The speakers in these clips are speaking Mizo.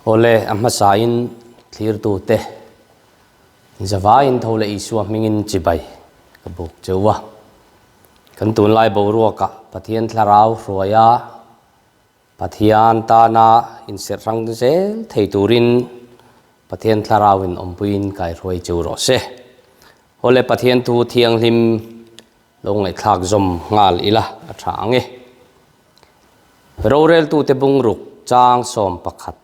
Awle, a hmasain thlirtute zavaiin tho leh Isua hmingin chibai ka buk cheu a. Kan tunlai boruakah Pathian thlarau hruaia Pathian tana inserh hrang zel thei turin Pathian thlarauin awmpuiin kaihruai cheu rawh se. Awle, Pathian thu thianghlim lo ngaihthlak zawm nghal ila a tha ang e. Roreltute bungruk chang 11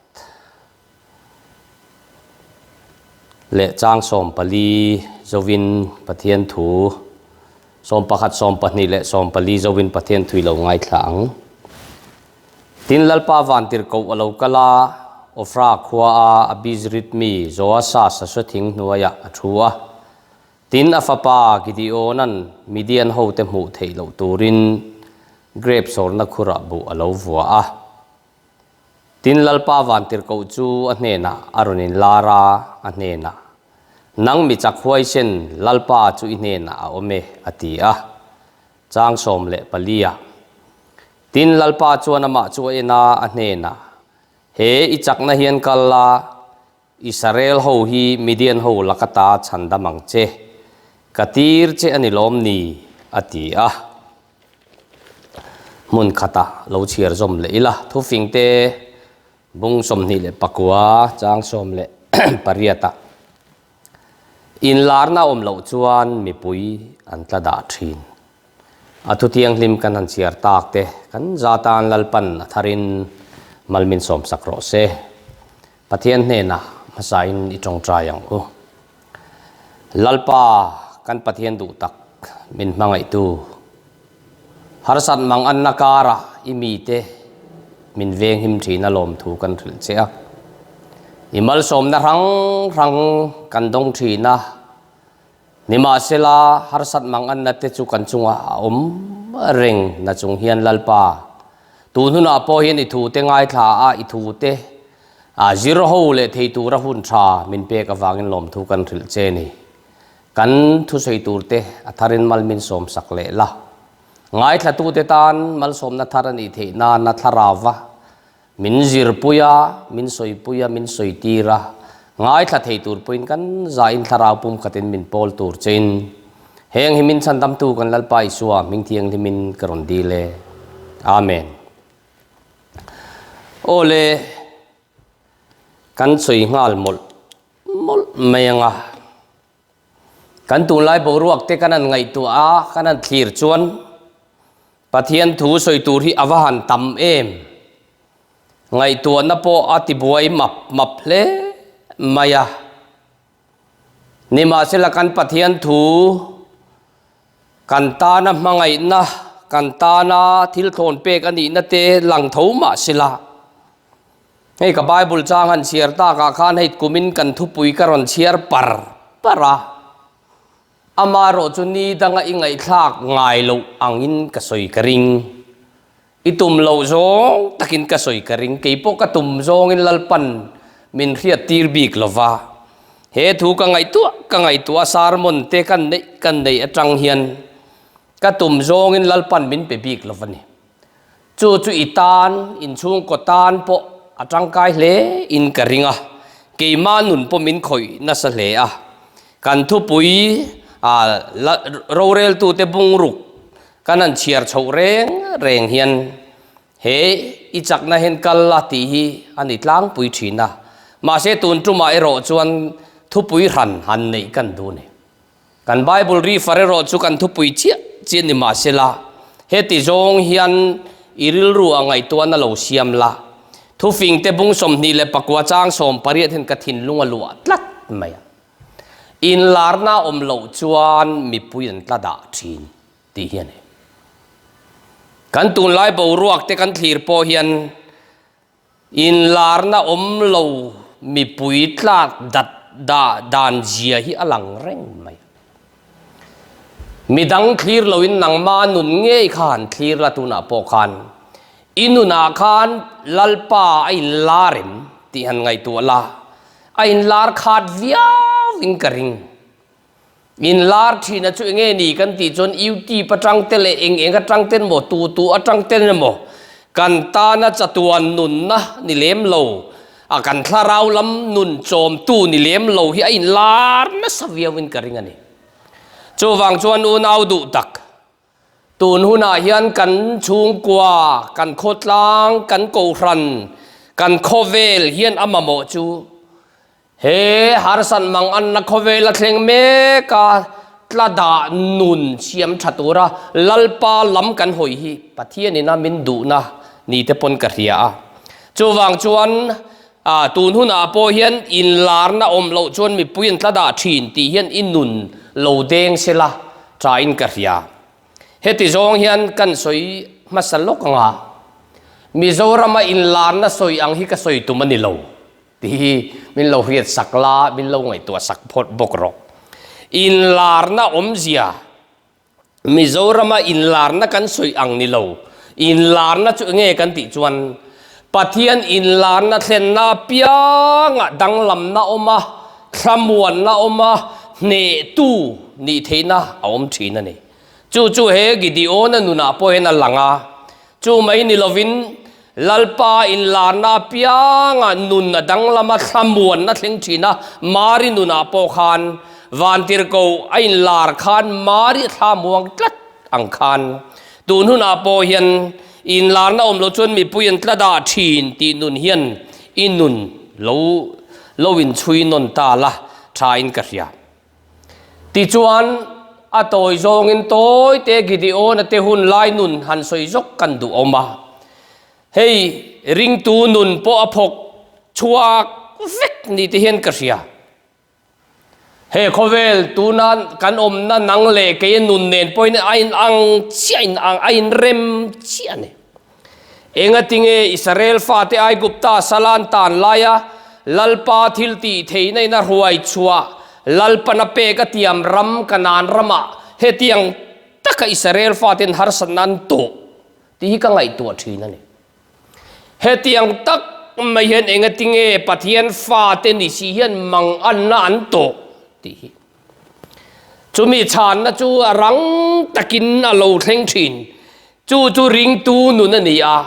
leh chang 14 zovin Pathian thu 11, 12 leh 14 zovin Pathian thui lo ngaithla ang. Tin Lalpa vantirhkoh a lo kal a, Ofra khua a Abizrit mi Joasa sasawthing hnuaiah a thu a. Tin, a fapa Gideona'n Midian hote hmuh theih loh turin grep sawrna khurah buh a lo vua a. Tin, Lalpa vantirhkoh chu a hnenah a rawn inlar a, a hnenah, Nang mi chak huaisen, Lalpa chu i hnenah a awm e, a ti a. Chang 14 ah. Tin, Lalpa chuan amah chu a en a, a hnenah, He i chakna hian kal la, Israel ho hi Midian ho laka ta chhan dam ang che, ka tir che a ni lawm ni? a ti a. Hmun khatah lo chhiar zawm leh ila, thufingte bung 29 chang 18 ah inlarna awm loh chuan mipui an tla dah thin. A thu thianghlim kan han chhiar tak te kan za tan Lalpan a tharin mal min sawmsak rawh se. Pathian hnenah hmasain i tawngtai ang u. Lalpa, kan Pathian duh tak min hmangaihtu, harsat mang anna karah i mite min venghim thin a lawmthu kan hrilh che a. I malsawmna hrang hrang kan dawng thin a, nimahsela harsat mang anna te chu kan chungah a awm reng na chung hian Lalpa, Tun hunah pawh hian i thute ngaithla a, i thute a zir ho leh thei tura hun tha min pek avangin lawmthu kan hrilh che ni. Kan thusawi turte a tharin mal min sawmsak leh la. Ngaithlatute tan malsawmna thar a nih theih nana thlarauva min zirpui a, min sawipui a, min sawitir a, ngaithla thei tur pawhin kan zain thlarau pumkhatin min pawl tur chein Heng hi min chhandamtu kan Lalpa Isua hming thianghlimin ka rawn dil e. Amen. Aw le, kan sawi nghal mawlh mawlh mai ang a. Kan tunlai boruak te kan han ngaihtuah a, kan han thlir chuan Pathian thu sawi tur hi a va han tam em. Ngaihtuahna pawh a tibuai map map hle mai a. Nimahsela kan Pathian thu, kan tana hmangaihna, kan tana thil thlawn pek a nihna te lang tho mahsela, hei ka Bible chang han chhiar takah khan hei kumin kan thupui ka rawn chhiar par par a, amaherawh chu ni danga i ngaihthlak ngai loh angin ka sawi ka ring. I tum loh zawng takin ka sawi ka ring, kei pawh ka tum zawngin Lalpan min hriat tir bik lo va. He thu ka ngaihtuah ka ngaihtuah a sermon te kan neih kan neih atang hian ka tum zawngin Lalpan min pe bik lo va ni. Chu chu i tan, inchhungkaw tan pawh a tangkai hle in ka ring a, keimah nun pawh min khawih nasa hle a. Kan thupui a roreltute bungruk Kan han chhiar chhoh reng reng hian he i chakna hian kal la tih hi a ni tlangpui thin a, mahse tun tumah erawh chuan thupui hran han neih kan duh a ni. Kan Bible refer erawh chu kan thupui chiah chiah ni mahsela heti zawng hian i rilru a ngaihtuahna lo siam la. Thufingte bung 29 chang 18 hian ka thinlung a luah tlat mai a. Inlarna awm loh chuan mipui an tla dah thin tih hi a ni. Kan tunlai boruak te kan thlir pawh hian inlarna awm lo mipui tlak dat dah dan zia hi a lang reng mai. Midang thlir loin nangma nun ngei kha han thlir la tunah pawh khan i nunah khan Lalpa a inlar em tih han ngaihtuah la. A inlar khat viau in ka ring. Inlar thina chu enge ni kan tih chuan YouTube atang te leh eng eng atang ten maw tu tu atang ten emaw kan tana chatuan nunna ni lem lo. A kan thlarau lam nun chawmtu ni lem lo hi a inlar nasa viauin ka ring a ni. Chuvang chuan unau duh tak, tun hunah hian kan chhungkua, kan khawtlang, kan kohhran, kan khawvel hian a mamawh chu he harsan mang anna khawvel a thleng mek a, tla dah nun siam tha tura Lalpa lam kan hawi hi Pathianin a min duhna ni te pawn ka hria a. Chuvang chuan tun hunah pawh hian inlarna awm loh chuan mipui an tla dah thin tih hian i nun lo deng sela tain ka hria. Heti zawng hian kan sawi hmasa lawk anga Mizorama inlarna sawi ang hi ka sawi tum a ni lo tih hi min lo hriat sak la, min lo ngaihtuah sak phawt bawk rawh. Inlarna awmzia. Mizorama inlarna kan sawi ang ni lo. Inlarna chu enge kan tih chuan Pathian inlarna thlenna apiangah danglamna awm a, thlamuanna awm a, hnehtu nih theihna a awm thin a ni. Chu chu he Gideona nunah pawh hian a lang a. Chu mai ni lovin Lalpa inlarna apiangah nun a danglam a, thlamuanna thleng thin a, Mari nunah pawh khan Vantirhkoh a inlar khan Mari a thlamuang tlat ang khan tun hunah pawh hian inlarna awm lo chuan mipui an tla dah thin tih nun hian i nun lo lo inchhui nawn ta la thain ka hria. Tichuan, a tawi zawngin tawi te Gideon-a te hun lai nun han sawi zawk kan duh awm a. Hei, ringtu nun pawh a phawk chhuak vek ni te hian ka hria. He khawvel tuna kan awmna nang leh keia nun nen pawhin a inang chiah inang, a inrem chiah a ni. Engatinge Israel fate Aigupta salan tan laia Lalpa thil tih theihna in a hruai chhuah Lalpan a pek a tiam ram Kanaan ramah hetiang taka Israel faten harsatna an tawh tih hi ka ngaihtuah thin a ni. Hetiang tak mai hian engatinge Pathian fate ni si hian manganna an tawh tih hi. Chumi chhanna chu a rang takin a lo thleng thin. Chu chu ringtu nun a ni a.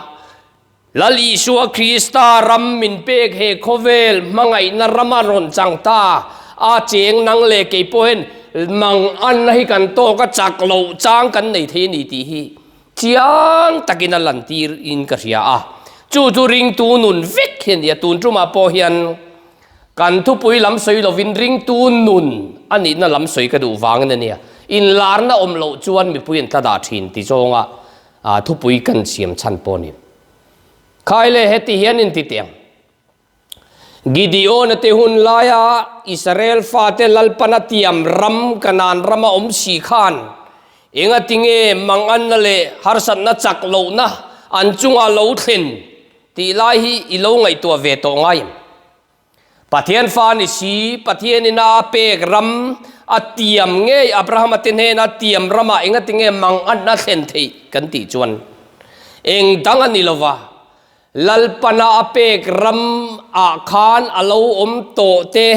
Lal Isua Krista ram min pek he khawvel hmangaihna rama rawn chang ta a cheng nang leh kei pawh hian manganna hi kan tawk a chak loh chang kan nei thei a ni tih hi chiang takin a lantir in ka hria a. Chu chu ringtu nun vek hi a ni a. Tun tumah pawh hian Kan thupui lam sawi lovin ringtu nun a nihna lam sawi ka duh vangin a nia. Inlarna awm loh chuan mipui an tla dah thin ti zawnga thupui kan siam chhan pawh a ni. Khai le heti hian inti teh ang. Gideon-a te hun laia Israel fate Lalpana tiam ram Kanaan rama awm si khan engatinge manganna leh harsatna chak lohna an chunga lo thlen Tih lai hi i lo ngaihtuah ve tawh ngai em? Pathian fa ni si, Pathian ina a pek ram a tiam ngei Abrahama te hnena tiam ramah engatinge mang an a thlen theih kan tih chuan eng dang a ni lova, Lalpana a pek ram ah khan a lo awm tawh te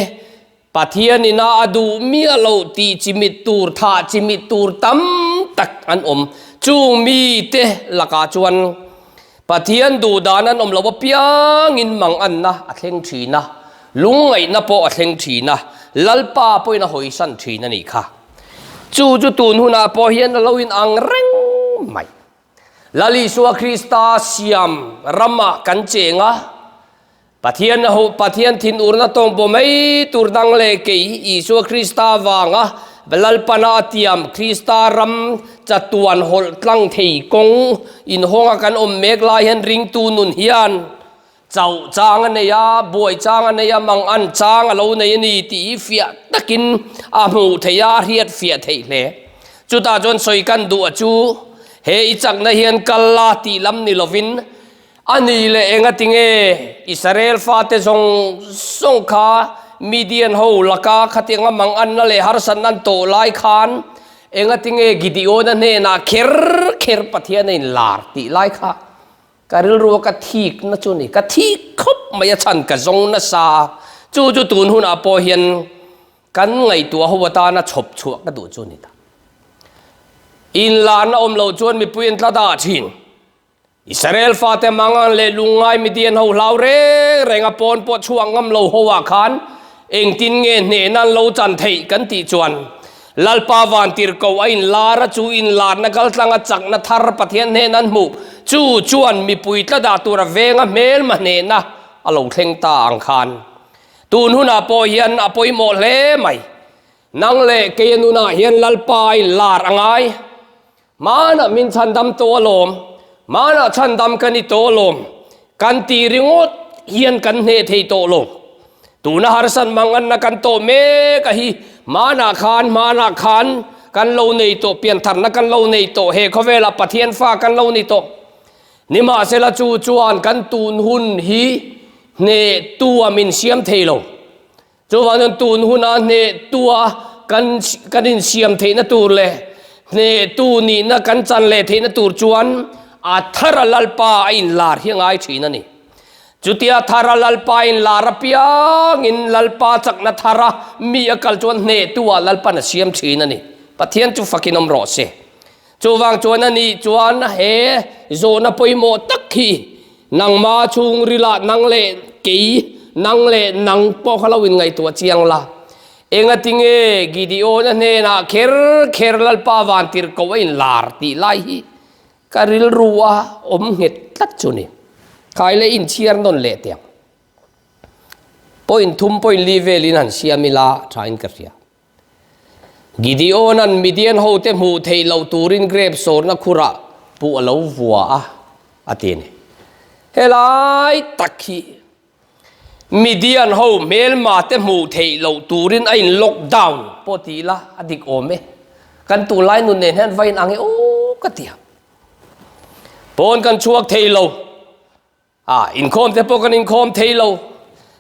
Pathian ina a duh miah loh tih chimit tur, thah chimit tur tam tak an awm. Chung mite lakah chuan Pathian duh dan an awm lo apiangin manganna a thleng thin a, lungngaihna pawh a thleng thin a, Lalpa pawhin a hawisan thin a nih kha. Chu chu tun hunah pawh hian a lo inang reng mai. Lal Isua Krista siam ramah kan cheng a, Pathian a ho Pathian thinurna tawng pawh mai tur dang leh kei hi Isua Krista vanga Lalpana a tiam Krista ram chatuan hawlh tlang thei kawng inhawnga kan awm mek lai hian ringtu nun hian chauh chang a nei a, buai chang a nei a, mangan chang a lo nei a ni tih hi fiah takin a hmuh theih a, a hriat fiah theih hle. Chutah chuan sawi kan duh a chu he i chakna hian kal la tih lam ni lovin A ni leh engati nge Israel fate zawng zawng kha Midian ho laka khatianga manganna leh harsatna an tawh lai khan engati nge Gideona hnenah kher kher Pathian a inlar tih lai kha ka rilrua ka thikna chu a ni. Ka thik khawp mai a chhan ka zawng nasa. Chu chu tun hunah pawh hian kan ngaihtuah ho atana chhawp chhuah ka duh chu a ni ta. Inlarna awm loh chuan mipui an tla dah thin. Israel fate mangan leh lungngai Midian ho hlau reng reng a pawn pawh chhuak ngam lo ho ah khan engtin nge hnehna an lo chan theih kan tih chuan Lalpa vantirhkoh a inlar a chu inlarna kaltlanga chakna thar Pathian hnen an hmuh chu chuan mipui tla dah tura venga hmelma hnehna a lo thleng ta ang khan tun hunah pawh hian a pawimawh hle mai. Nang leh kei a nunah hian Lalpa a inlar a ngai. Hmanah min chhandam tawh alawm, hmanah chhandam ka ni tawh alawm, kan tih ringawt hian kan hneh thei tawh lo. Tuna harsat manganna kan tawh mek a hi, hmanah khan, hmanah khan kan lo nei tawh, piantharna kan lo nei tawh, he khawvelah Pathian fa kan lo ni tawh. Nimahsela chu chuan kan tun hun hi hnehtu a min siam thei lo. Chuvang chuan tun huna hnehtua kan kan insiam theihna tur leh hnehtu nihna kan chan leh theihna tur chuan a thara Lalpa a inlar hi a ngai thin a ni. Chutia thara Lalpa a inlar apiangin Lalpa chakna thara mi a kal chuan hnehtuah Lalpan a siam thin a ni. Pathian chu fakin awm rawh se. Chuvang chuan a nih chuan he zawhna pawimawh tak hi nangma chhungrila nang leh kei, nang leh nang pawh kha lo inngaihtuah chiang la. Engatinge Gideon-a hnenah kher kher Lalpa vantirhkoh a inlar tih lai hi ka rilru a awm nghet tlat chu ni. Khai leh inchhiar nawn leh teh ang. Point thum point li velin han siam ila thain ka hria. Gideon-a'n Midian hote hmuh theih loh turin grep sawrna khurah puh a lo vua a, a ti a ni. Helai tak hi Midian ho hmelmate hmuh theih loh turin a in lockdown pawh ti ila a dik awm e. Kan tunlai nun nen hian va inang e aw ka ti a. Pawn kan chhuak thei lo. A, inkhawm te pawh kan inkhawm thei lo.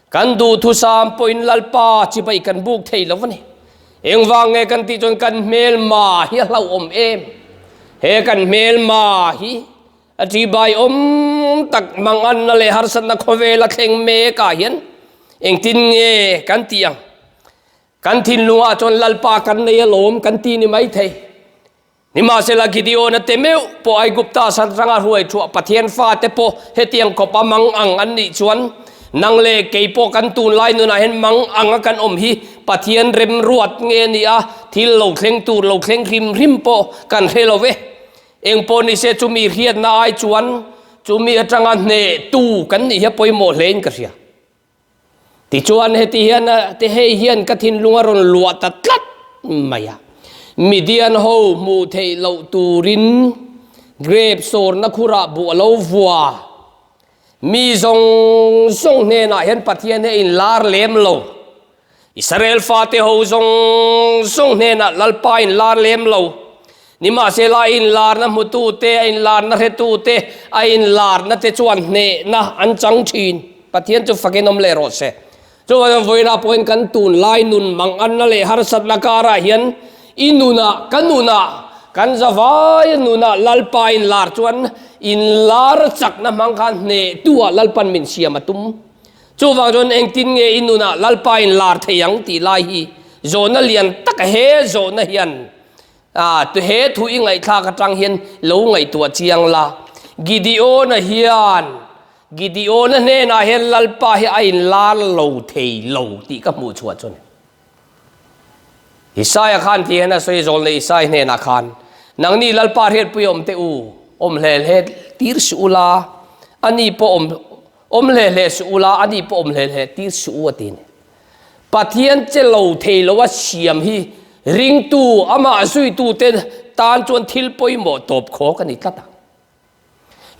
Kan duhthusam pawhin Lalpa chibai kan buk thei lo a ni. Engvang nge kan tih chuan kan hmelma hi a hlauhawm em? He kan hmelma hi a ṭihbai awm tak manganna leh harsatna khawvel a thleng mek ah hian engtin nge kan tih ang? Kan thinlungah chuan Lalpa kan nei alawm kan ti ni maithei. Nimahsela Gideon-a te meuh pawh Aigupta santanga hruai thuah Pathian fate pawh hetiang khawpa mang ang an nih chuan nang leh kei pawh kan tunlai nunah hian mang anga kan awm hi Pathian remruat nge a ni a, thil lo thleng tur lo thleng hrim hrim pawh kan hre lo ve. Engpawh nise chumi hriatna ai chuan chumi atanga hnehtu kan nih hi a pawimawh hlein ka hria. Tichuan heti hian te hei hian ka thinlung a rawn luah ta tlat mai a. Midian ho hmuh theih loh turin grape sawrna khurah buh a lo vua. Mi zawng zawng hnenah hian Pathian hi a inlar lem lo. Israel fate ho zawng zawng hnenah Lalpa inlar lem lo. Nimahsela a inlarna hmutute, a inlarna hretute, a inlarna te chuan hnehna an chang thin. Pathian chu fakin awm leh rawh se. Chuvangin vawiinah pawhin kan tunlai nun manganna leh harsatna karah hian i nunah, ka nunah, kan zavaia nunah Lalpa inlar chuan inlar chakna hmang khan hnehtuah Lalpan min siam a tum. Chuvang chuan engtin nge i nunah Lalpa in lar thei ang tih lai hi zawhna lian tak he zawhna hian he thu i ngaihthlak atang hian lo ngaihtuah chiang la. Gideon-a hian Gideon-a hnenah hian Lalpa hi a inlar lo thei lo tih ka hmuh chhuah chu a ni. Isaia khan ti hian a sawi zawlnei Isai hnenah khan, Nangni Lalpa hriatpui awm teh u, awm hle hle tir suh ula, ani pawh awm Awm hle hle suh ula, ani pawh awm hle hle tir suh u a ti a ni. Pathian che lo thei lo a siam hi ringtu, amah zuitute tan chuan thil pawimawh tawp khawk a ni tlat ang.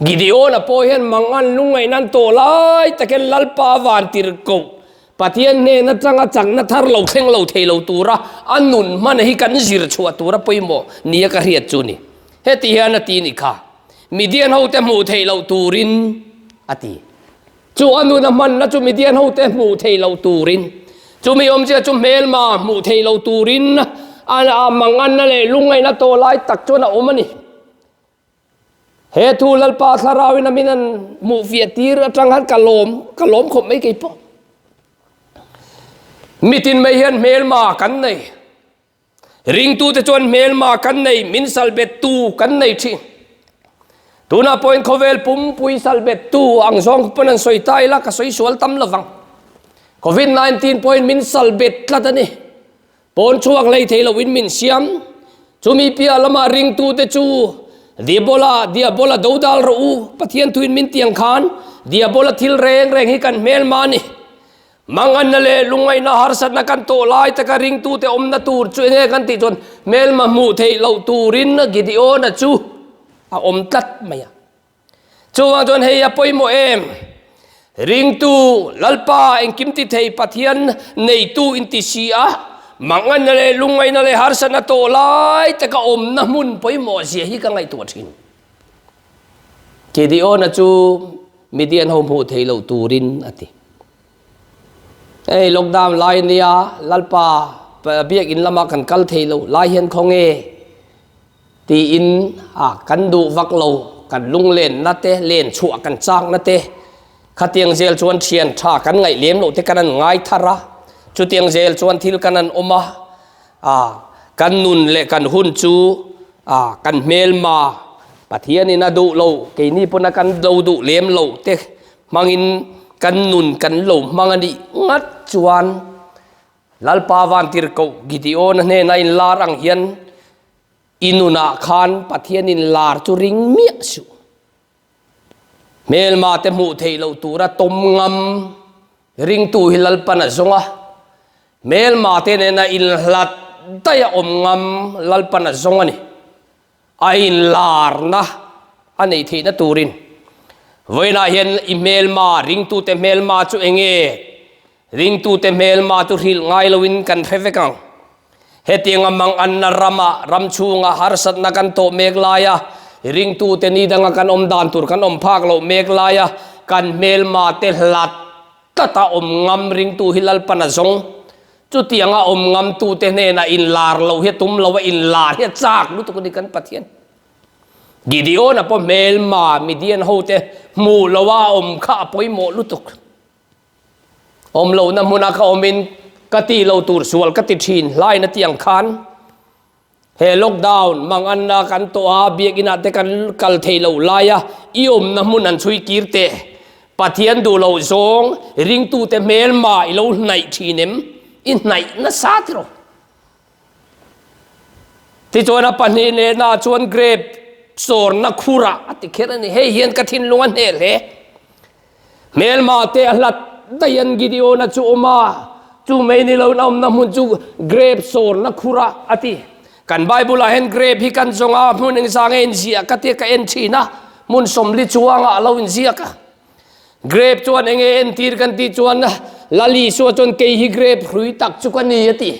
Gideon-a pawh hian mangan lungngaihna an tawh lai takin Lalpa vantirhkoh Pathian hnen atanga chakna thar lo thleng lo thei lo tura a nun hman hi kan zir chhuah tura pawimawh nia ka hriat chu ni. Heti hian a ti ni kha. Midian hote hmuh theih loh turin a ti. Chu a nuna hmanna chu Midian hote hmuh theih loh turin, chumi awmzia chu hmelma hmuh theih loh turin a manganna leh lungngaihna tawh lai tak chuan a awm a ni. He thu Lalpa Thlarauin a min an hmuh fiah tir atang khan ka lawm, ka lawm khawp mai kei pawh. Mitin mai hian hmelma kan nei. Ringtute chuan hmelma kan nei, min salbettu kan nei thin. Tunah pawhin khawvel pumpui salbettu ang zawng pawn an sawi ta ila ka sawi sual tam lovang. Covid 19 pawhin min salbet tlat a ni. Pawn chhuak hlei thei loin min siam. Chumi piah lamah ringtute chu Diabola, Diabola dodal rawh u, Pathian thuin min ti ang khan Diabola thil reng reng hi kan hmelma a ni. Manganna leh lungngaihna harsatna kan tawh lai taka ringtute awmna tur chu enge kan tih chuan hmelma hmuh theih loh turin Gideona chu a awm tlat mai a. Chuvang chuan hei a pawimawh em? Ringtu Lalpa engkim ti thei Pathian neitu inti si a, manganna leh lungngaihna leh harsatna tawh lai taka awmna hmun pawimawh zia hi ka ngaihtuah thin. Gideona chu Midian ho hmuh theih loh turin a ti. Hei lockdown lai ania Lalpa biakin lama kan kal thei lo lai hian khawnge tiin a kan duh vak lo kan lunglenna te len chhuah kan chakna te khatiang zel chuan thian tha kan ngaih lem loh te kan an ngai thar a chutiang zel chuan thil kan an awm a a kan nun leh kan hun chu a kan hmelma Pathianin a duh lo keini pawn a kan lo duh lem loh te hmangin kan nun kan lo hmang a nih ngat chuan Lalpa Vantirhkoh Gideon-a hnena inlar ang hian i nunah khan Pathianin lar chu ring miah suh. Hmelma te hmuh theih loh tura tawm ngam ringtu hi Lalpan a zawng a, hmelma te nena inhlat daih a awm ngam Lalpan a zawng a ni. A inlarna a neih theihna turin vawiinah hian i hmelma ringtute hmelma chu eng nge? Ringtute hmelma chu hrilh ngai loin kan hre vek ang. Hetianga manganna rama ram chhunga harsatna kan tawh mek laia ringtute ni danga kan awm dan tur kan awm phak loh mek laia kan hmelma te hlat tlata awm ngam ringtu hi Lalpan a zawng. Chutianga awm ngamtute hnenah inlar loh hi a tum lo a, inlar hi a chak lutuk a ni kan Pathian. Gideon-a pawh hmelma Midian hote hmuh loha a awm kha a pawimawh lutuk. Awm lohna hmuna ka awmin ka tih lo tur sual ka ti thin hlain a tih ang khan he lockdown manganna kan tawh a, biakinah te kan kal theih loh laia i awmna hmun an chhui kir teh. Pathian duh loh zawng ringtute hmelma i lo hnaih thin em? I hnaih nasa tiraw? Tichuan a pahnih nena chuan grape sawrna khurah a ti kher a ni. Hei hian ka thinlung a hneh hle. Hmelma te a hlat daih an Gideon-a chu awm a, chu mai ni loin a awmna hmun chu grape sawrna khurah a ti. Kan Bible-ah hian grape hi kan zawng a, hmun engzah nge inziah ka tia ka en thin a, hmun 40 chuangah a lo inziak a. Grape chuan enge entir kan tih chuan Lal Isua chuan kei hi grape hrui tak chu ka ni a ti.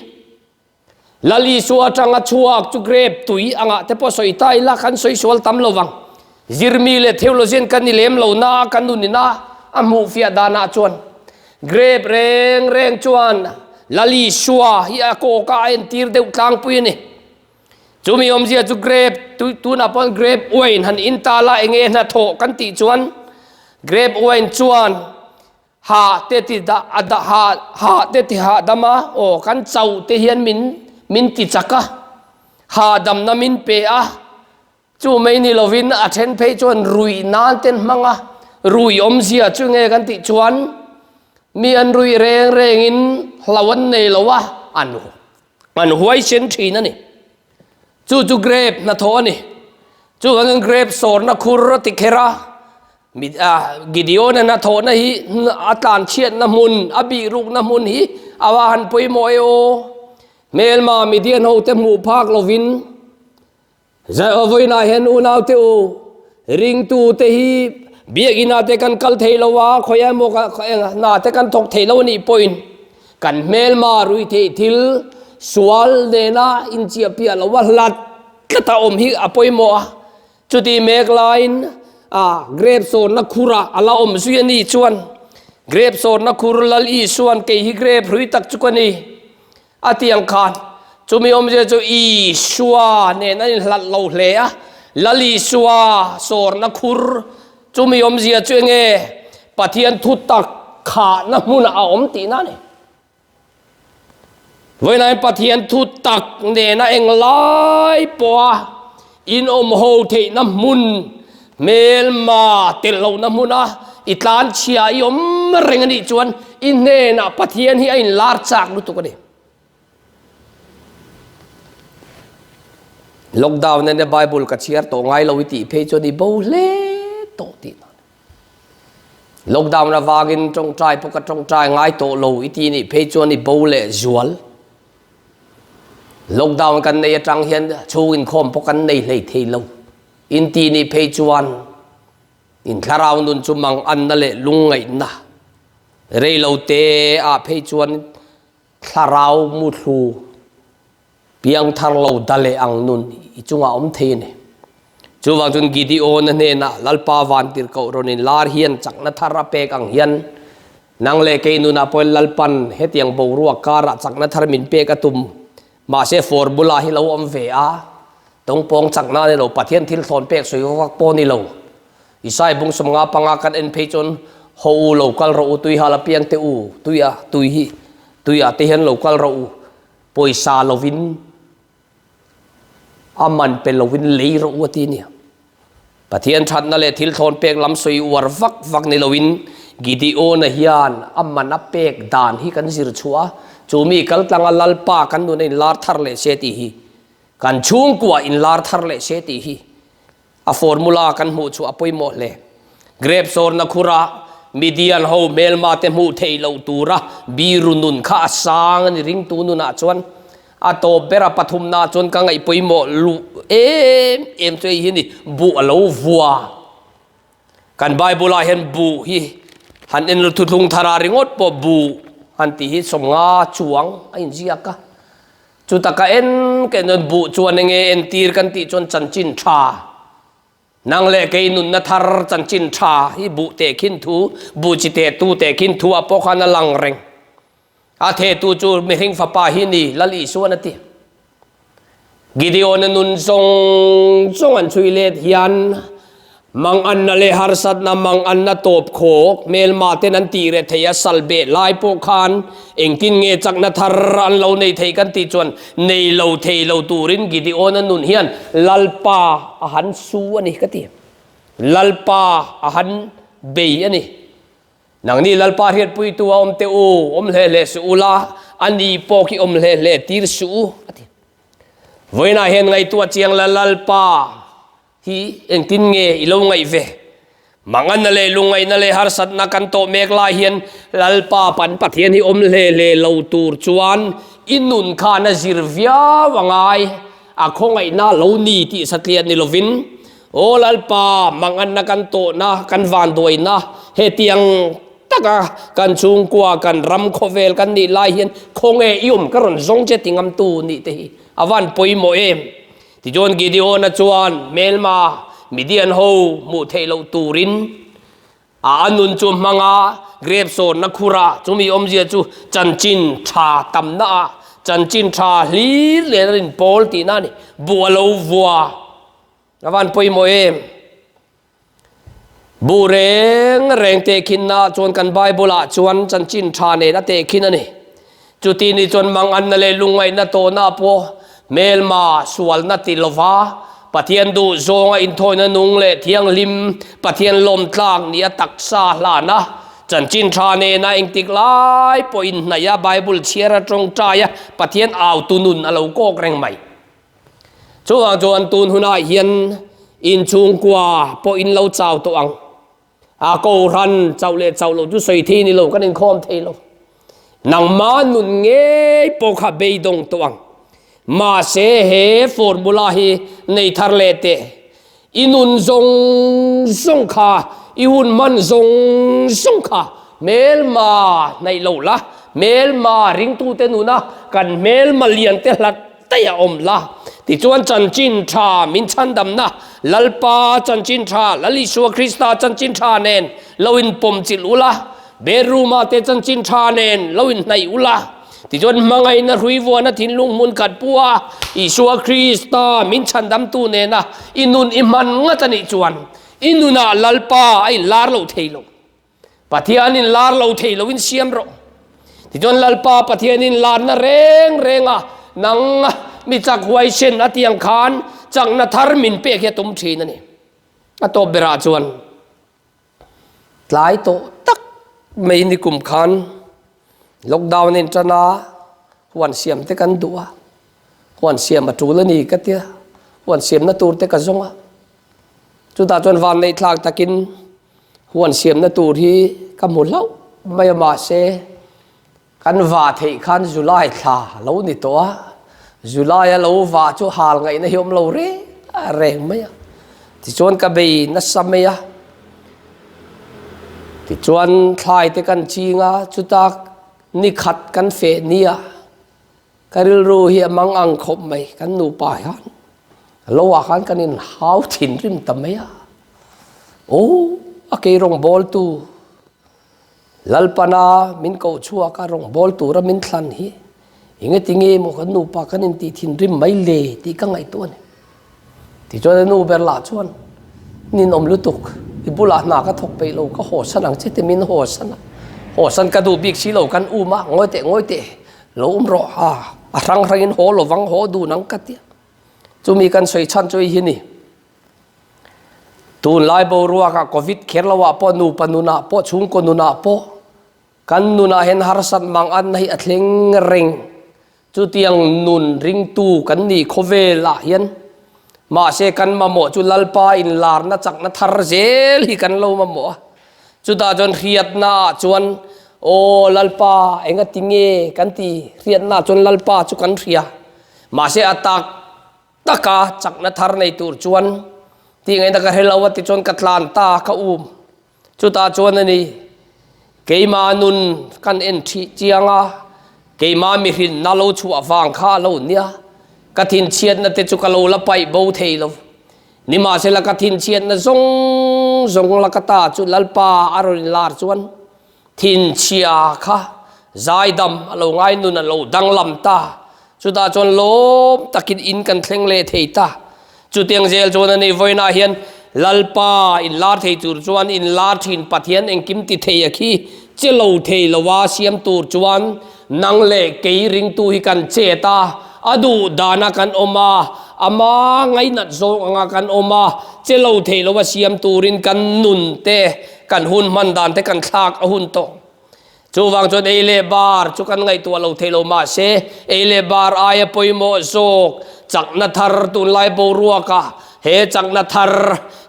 Lal Isua atanga chhuak chu grape tui angah te pawh sawi ta ila kan sawi sual tam lo vang. Zirmi leh theologian kan ni lem lo na kan nun ina a hmuh fiah danah chuan grape reng reng chuan Lal Isua hi a kawka a entir deuh tlangpui a ni. Chumi awmzia chu grape tunah pawh grape wine han in ta la enge hnathawh kan tih chuan grape wine chuan ha te ti dah a dah ha ha te ti hahdam a aw kan chauh te hian min min ti chak a hahdamna min pe a chu mai ni lovin a then phei chuan ruih nan te an hmang a ruih awmzia chu nge kan tih chuan mi an ruih reng rengin hlo an nei lo a an An huaisen thin a ni. Chu chu grape hnathawh a ni. Chuvangin grape sawrna khur a ti kher a, Gideon-a hnathawhna hi a tlanchhiatna hmun, a bihrukna hmun hi a va han pawimawh e aw. Hmelma Midian hote hmuh phak lovin Vawiinah hian unaute u, ringtute hi biakinah te kan kal thei lo a, khawi emaw hna te kan thawk thei lo a nih pawhin kan hmelma rui theih thil sual nena inchiahpiah lo a hlat tlat a awm hi a pawimawh a. Chuti mek laiin grape sawnna khurah a la awm zui a nih chuan grape sawnna khur Lal Isua'n kei hi grape hrui tak chu ka ni. A ti ang khan, chumi awmzia chu Isua nen an inhlat lo hle a, Lal Isua sawrna khur, chumi awmzia chu enge Pathian thu tak khahna hmunah a awm tihna a ni. Vawiinah hian Pathian thu tak nena englai pawha inawm ho theihna hmun. Hmelma telh lohna hmuna i tlanchhia i awm reng a nih chuan i hnenah Pathian hi a inlar chak lutuk a ni. Lockdown ene Bible ka chhiar tawh ngai lo i tih phei chuan i bo hle tawh tih na. Lockdown avangin tawngtai pawh ka tawngtai ngai tawh lo i tih nih phei chuan i bo leh zual. Lockdown kan nei atang hian chhung inkhawm pawh kan nei hlei thei lo. In tih nih phei chuan in thlarau nun chu manganna leh lungngaihna rei lo te ah phei chuan thlarau muthlu piangthar lo da leh ang nun i chungah awm thei a ni. Chuvang chuan Gideon-a hnenah Lalpa vantirhkoh rawn inlar hian chakna thar a pek ang hian nang leh kei nunah pawhin Lalpan hetiang boruak karah chakna thar min pek a tum. Mahse formula hi lo awm ve a, tawngpawng chakna a ni lo, Pathian thil thlawn pek sawi vak vak pawh a ni lo. Isai bung 50 panga kan en phei chuan haw u lo kal rawh u tui hal apiang te u, tui a tui hi tui ah te hian lo kal rawh u, pawisa lovin a man pe lovin lei rawh u a ti a nia. Pathian thatna leh thil thlawn pek lam sawi uar vak vak ni loin Gideon-a hian a man a pek dan hi kan zir chhuah a, chu mi kaltlanga Lalpa kan nuna inlar thar leh se tih hi, kan chhungkua inlar thar leh se tih hi a formula kan hmuh chhuah a pawimawh hle. Grape sawrna khura Midian ho hmelma te hmuh theih loh tura biru nun kha a sang a ni ringtu nunah chuan A tawp ber a pathumna chuan ka ngaih pawimawh luh em em chu hei hi ni, buh a lo vua. Kan Bible ah hian buh hi han en thuthlung thar ah ringawt pawh buh han tih hi 50 chuang a inziak a. Chuta ka en ka en chuan buh chuan enge entir kan tih chuan chanchin tha. Nang leh kei nunna thar chanchin tha hi buh tehkhin thu, buh chi tehtu tehkhin thu ah pawh khan a lang reng. A thehtu chu mihring fapa hi ni, Lal Isuan a ti. Gideon-a nun zawng zawng an chhui let hian manganna leh harsatna, manganna tawp khawk hmelma ten an tih reh theih a, sal beh lai pawh khan engtin nge chakna thar an lo nei thei kan tih chuan nei lo thei lo turin Gideon-a nun hian Lalpa a han su a ni ka ti. Lalpa a han bei a ni. Nangni Lalpa hriatpuitu a awm teh u, awm hle hle suh u la, a ni pawh khi awm hle hle tir suh u, a ti. Vawiinah hian ngaihtuah chiang la Lalpa hi engtin nge i lo ngaih ve? Manganna leh lungngaihna leh harsatna kan tawh mek lai hian Lalpa pan Pathian hi awm hle hle lo tur chuan i nun khan a zir viau a ngai, a khawngaihna lo ni tih satliah ni lovin Aw Lalpa, manganna kan tawhna, kan vanduaina, hetiang taka kan chhungkua, kan ram khawvel kan nih lai hian khawnge i awm ka rawn zawng che ti ngamtu nih te hi a van pawimawh em? Tichuan Gideon-a chuan hmelma Midian ho hmuh theih loh turin a a nun chu hmanga grep sawnna khura chumi awmzia chu chanchin tha tamna ah chanchin tha hlir nen a inpawl tihna a ni. Buh a lo vua. A van pawimawh em? Buh reng reng tehkhinna chuan kan Bible ah chuan chanchin tha nen a tehkhin a ni. Chuti ni chuan manganna leh lungngaihna tawhna pawh hmelma sualna ti lova Pathian duh zawnga inthawina nung leh thianghlim Pathian lawmtlak nia taksa hlana chanchin tha nena engtik lai pawh inhnaih a Bible chhiar a tawngtai a Pathian autu nun a lo kawk reng mai. Chuvang chuan tun hunah hian inchhungkua pawh in lo chau tawh ang. A kohhran chauh leh chauh loh chu sawi thei ni lo, kan inkhawm thei lo. Nangmah nun ngei pawh kha beidawng tawh ang. Mahse he formula hi nei thar leh teh. I nun zawng zawng kha, i hun hman zawng zawng kha hmelma hnaih lo la, hmelma ringtute nuna kan hmelma lian te hlat daih a awm la. Tichuan chanchin tha min chhandamna, Lalpa chanchin tha, Lal Isua Krista chanchin tha nen lo inpawmchilh ula, bedroom-ah te chanchin tha nen lo inhnaih ula. Tichuan hmangaihna hrui vuana thinlung hmun khat pu a, Isua Krista min chhandamtu nena i nun i hman ngat a nih chuan i nunah Lalpa a inlar lo thei lo. Pathian inlar lo thei loin siam rawh. Tichuan Lalpa Pathian inlarna reng renga nang mi chak huaisen a tiang khan chakna thar min pek hi a tum thin a ni. A tawp berah chuan tlai tawh tak mai nikum khan lockdown a intan a, huan siam te kan duh a, huan siam a tul a ni ka tia, huan siamna tur te ka zawng a. Chutah chuan vanneih thlak takin huan siamna tur hi ka hmu hlauh mai a mahse Kan vah theih khan July thla a lo ni tawh a, July a lo vah chu hal ngaihna hi awm lo reng reng mai a. Tichuan ka bei nasa mai a, tichuan thlai te kan ching a, chuta ni khat kan feh nia ka rilru hi a mang ang khawp mai, kan nupa hian a lo ah khan kan inhau thinrim ta mai a, aw a keirawng bawltu Lalpana min koh chhuak a rawngbâwl tura min thlan hi engati nge maw kan nupa kan intih thinrim mai le tih ka ngaihtuah a ni. Tichuan a nu ber lah chuan, Ninawm lutuk, i bulah hna ka thawk peih lo, ka hawsan ang che ti min hawsan a, hawsan ka duh bik si lo kan um a, ngawi teh ngawi teh, lo um rawh a, a hrang hrangin haw lovang haw dun ang ka ti a. Chumi kan sawi chhan chu hei hi ni. Tunlai boruakah Covid kher loah pawh nupa nunah pawh chhungkaw nunah pawh kan nunah hian harsat mang anna hi a thleng reng. Chutiang nun ringtu kan nih khawvelah hian mahse kan mamawh chu Lalpa inlarna chakna thar zel hi kan lo mamawh a. Chutah chuan hriatnaah chuan Aw Lalpa engati nge kan ti hriatnaah chuan Lalpa chu kan hria. Mahse a tak Taka chakna thar nei tur chuan tih ngaihna ka hre lo a tichuan ka tlan ta ka um. Chutah chuan a ni, keimah nun kan en thih chiang a, keimah mihrinna lo chhuah vang kha a lo nia, ka thinchhiatna te chu ka lo la paih bo thei lo. Nimahsela ka thinchhiatna zawng zawng la ka ta chu Lalpa a rawn inlar chuan Thinchhia kha zaidam a lo ngai nun a lo danglam ta. Chutah chuan lawm takin in kan thleng leh thei ta. Chutiang zel chuan a ni vawiinah hian Lalpa inlar thei tur chuan inlar thin Pathian engkim ti thei a khi che lo thei lova siam tur chuan nang leh kei ringtu hi kan chet a, a duh dana kan awm a, ama ngainat zawng anga kan awm a, che lo thei lova siam turin kan nun te Kan hun hman dan te kan thlak a hun tawh. Chuvang chuan ei leh bar chu kan ngaihtuah lo thei lo mahse ei leh bar aia pawimawh zawk chakna thar tunlai boruaka he chakna thar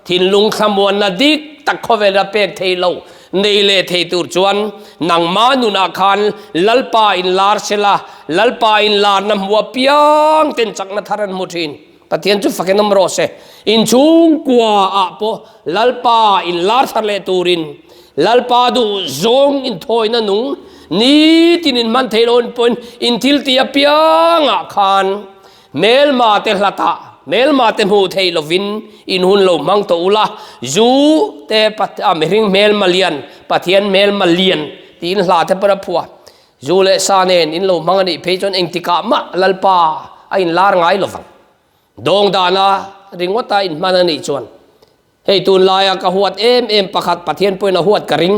thinlung thlamuanna dik tak khawvela pek thei lo nei leh thei tur chuan nangmah nunah khan Lalpa inlar sela Lalpa inlarna hmu apiang ten chakna thar an hmu thin. Pathian chu fakin awm rawh se. Inchhungkua ah pawh Lalpa in lar thar leh turin Lalpa duh zawng inthawina nung nitin in hman theih loh pawhin in thil tih apiangah khan hmelma te hlatah hmelma te hmuh theih lovin in hun lo hmang tawh ula, zu te mihring hmelma lian Pathian hmelma lian tiin hla te pawh a phuah. Zu leh sa nen in lo hmang a nih phei chuan engtikah mah Lalpa a inlar ngai lo vang. Dawng dana ringawta inhman a nih chuan hei tunlaia ka huat em em pakhat Pathian pawhin a huat ka ring.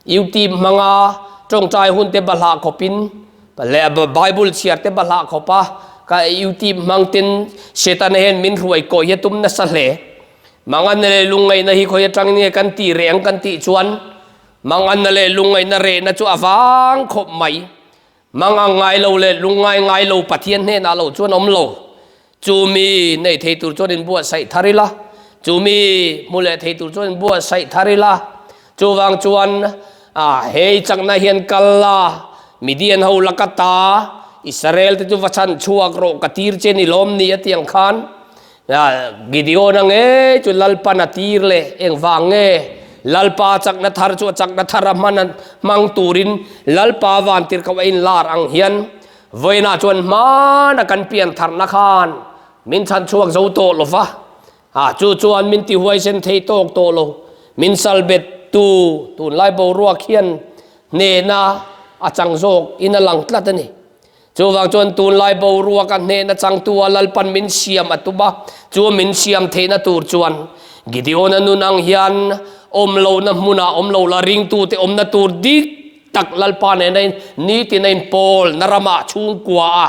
Youtube hmanga tawngtai hun te bahlah khawpin leh Bible chhiar te bahlah khawpa ka youtube hmang ten Setana hian min hruai kawi hi a tum nasa hle. Manganna leh lungngaihna hi khawi atangin nge kan tih reng kan tih chuan Manganna leh lungngaihna rehna chu a vang khawp mai. Mangang ngai lo leh lungngai ngai lo Pathian hnenah lo chuan awm lo. Chu mi nei thei tur chuan inbuatsaih thar ila, chu mi hmu leh thei tur chuan inbuatsaih thar ila. Chuvang chuan hei chakna hian kal la, Midian ho la ka ta, Israel te chu va chhan chhuak rawh ka tir che ni lawm ni a ti ang khan. Gideon-a ngei chu Lalpan a tir le, engvang nge Lalpa chakna thar chu a chakna thar a hman hmang turin Lalpa vantirhkoh a inlar ang hian vawiinah chuan hmana kan pian tharna khan min chhan chhuak zo tawh lo va, chu chuan min tihuaisen thei tawk tawh lo, min salbet tu tunlai boruak hian hnehna a chang zawk in a lang tlat a ni. Chuvang chuan tunlai boruak a hnehna changtu a Lalpan min siam a tum a, chu min siam theihna tur chuan Gideon-a nun ang hian awm lohna hmunah awm lo la ringtute awmna tur dik tak Lalpa nena in nitin a inpawl na ramah chhungkua a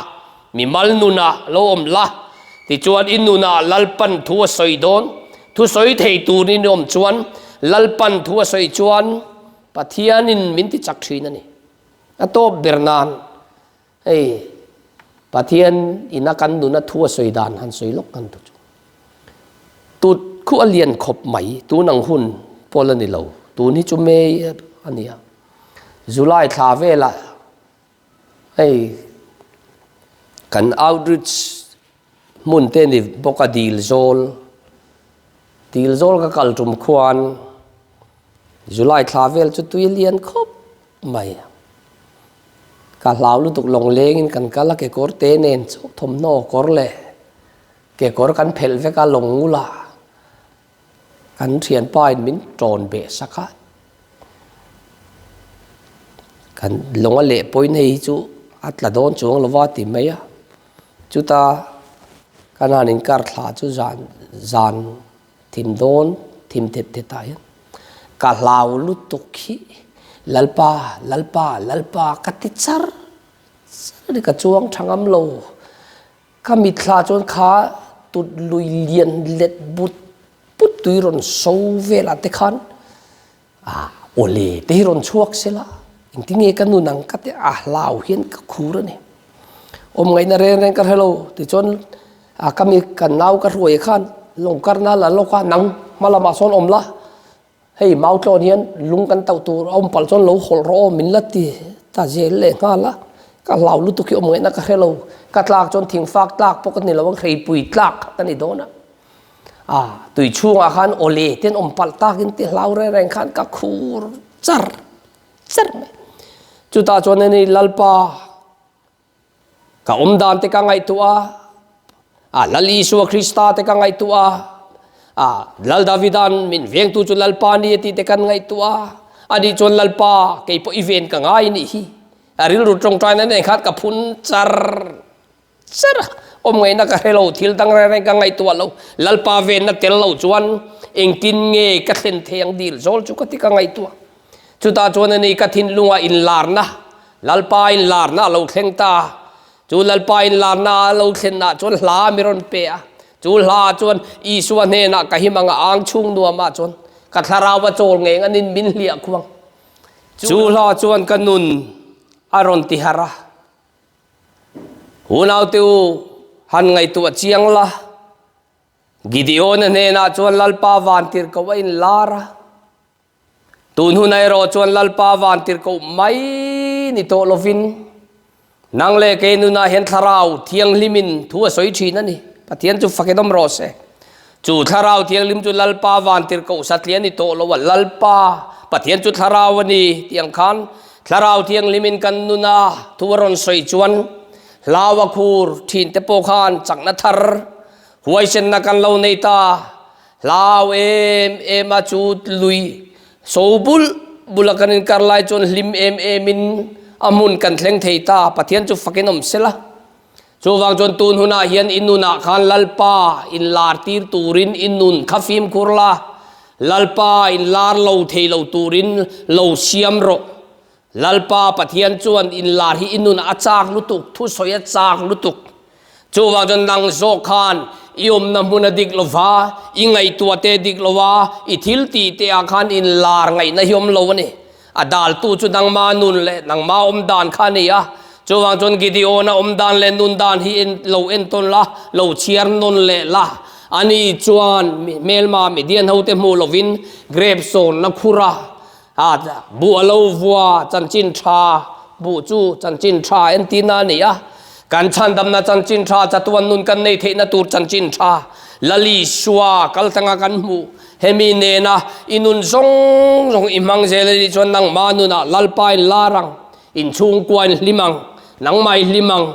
mimal nunah lo awm la. Tichuan i nunah Lalpan thu a sawi dawn. Thu sawi thei turin i awm chuan Lalpan thu a sawi chuan Pathianin min ti chak thin a ni. A tawp ber nan hei Pathian ina kan nuna thu a sawi dan han sawi lawk kan tu chu. Tut khu a lian khawp mai tun ang hun pawl a ni lo. Tun hi chu May a ni a. July thla velah hei kan outreach hmun te ni bawk a dil zawl dil zawl ka kal tum khuan July thla vel chu tui lian khawp mai ka hlau lutuk lawng lengin kan kal a kekawr te nen chauh thawmhnaw kawr leh kekawr kan phelh vek a lawng ngula Kan thianpa in min tawn beh sak a, kan lawng a leh pawhin hei hi chu a tla dawn chuang lo va ti mai a, chuta kan han inkar thla chu zan zan thim dawn thim thet thet ah hian ka hlau lutuk hi Lalpa Lalpa Lalpa ka ti char char a ni ka chuang tha ngam lo. Ka mitthla chuan kha tut lui lian let but but tui rawn so velah te khan ah awle te hi rawn chhuak sela engtinge ka nun ang ka ti a hlau hian ka khur a ni. Awm ngaihna reng reng ka hre lo tichuan ah ka mi ka nau ka hruai khan lawng karna la lawk a nang hma lamah sawn awm la. Hei mau tlawn hian lung kan tauh tur a awm palh chuan lo hawlh rawh aw min la ti ta zel leh nghal a, ka hlau lutuk hi awm ngaihna ka hre lo, ka tlak chuan thingfak tlak pawh ka ni lo ang hreipui tlak kha ka ni dawn a, ah tui chhungah khan awle te an awm palh takin ti hlau reng reng khan ka khur char char mai, chutah chuan hei Lalpa. Ka awm dan te ka ngaihtuah a, a Lal Isua Krista te ka ngaihtuah a, a Lal Davidan min vengtu chu Lalpa ni a tih te kan ngaihtuah a, ani chuan Lalpa kei pawh i ven ka ngai nih hi, a rilru tawngtaina nen khan ka phun char char a, awm ngaihna ka hre lo, thil dang reng reng ka ngaihtuah lo, Lalpa venna tel lo chuan engtin nge ka thlen thei ang dil zawl chu ka ti ka ngaihtuah. Chutah chuan ani ka thinlungah inlarna, Lalpa inlarna a lo thleng ta. Chu Lalpa inlarna a lo thlenah chuan hla mi rawn pe a. Chu hla chuan Isua hnenah ka him anga ang chhung nuamah chuan ka thlarau a chawl ngeng anin min hliah khuang. Chu hla chuan ka nun a rawn ti harh a. Unaute u, han ngaihtuah chiang la. Gideon-a hnenah chuan Lalpa vantirhkoh a inlar a. Tun hunah erawh chuan Lalpa vantirhkoh mai ni tawh lovin nang leh kei nunah hian Thlarau Thianghlimin thu a sawi thin a ni. Pathian chu fakin awm rawh se. Chu Thlarau Thianghlim chu Lalpa vantirhkoh satliah a ni tawh lo a, Lalpa Pathian chu Thlarau a ni tih ang khan Thlarau Thianghlimin kan nuna thu a rawn sawi chuan hlau a khur thin te pawh khan chakna thar huaisenna kan lo nei ta. Hlau em em a chu lui so bul bul a kan inkar lai chuan hlim em em in a hmun kan thleng thei ta, Pathian chu fakin awm sela. Chuvang chuan tun hunah hian i nunah khan Lalpa inlar tir turin i nun kha fimkhur la, Lalpa inlar lo thei lo turin lo siam rawh. Lalpa Pathian chuan inlar hi i nunah a chak lutuk, thusawi a chak lutuk. Chuvang chuan nang zawk khan i awmna hmun a dik lo va, i ngaihtuah te dik lo a, i thil tih te ah khan inlar ngaihna hi awm lo a ni. A daltu chu nangma nun leh nangma awm dan kha a ni a. Chuvang chuan Gideon-a awm dan leh nun dan hi lo entawn la, lo chhiar nawn leh la. Ani chuan hmelma Midian hote hmuh lovin grep sawnna khur a A buh a lo vua chanchin tha, buh chu chanchin tha entina a ni a. Kan chhandamna chanchin tha chatuan nun kan nei theihna tur chanchin tha Lalisua kaltanga kan hmuh. Hemi nena i nun zawng zawng i hmang zel a nih chuan nangmah nunah Lalpa in lar ang, inchhungkua in hlim ang, nangmah i hlim ang.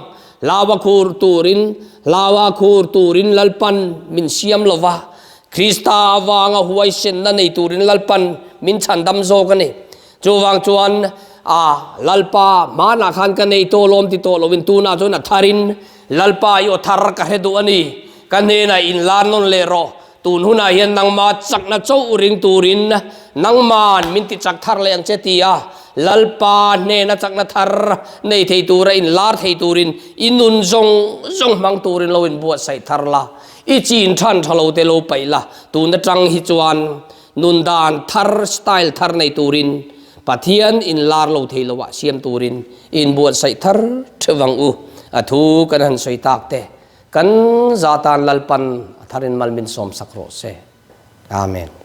Hlaua khur turin, hlaua khur turin Lalpan min siam lova. Krista avanga huaisenna nei turin Lalpan min chhandam zawk a ni. Chuvang chuan, a Lalpa, hmanah khan ka nei tawh lawm ti tawh loin tunah chuan a tharin Lalpa i aw thar ka hre duh a ni. Ka hnenah inlar nawn leh rawh. Tun hunah hian nangma chakna chauh ring turin nangman min ti chak thar leh ang che ti a, Lalpa hnena chakna thar nei thei tura inlar thei turin i nun zawng zawng hmang turin lo inbuatsaih thar la. I chin than tha lo te lo paih la, tun atang hi chuan nun dan thar, style thar nei turin Pathian in lar lo thei lo ah siam turin inbuatsaih thar theuh ang u. A thu kan han sawi tak te, kan za tan Lalpan a tharin mal min sawmsak rawh se. Amen.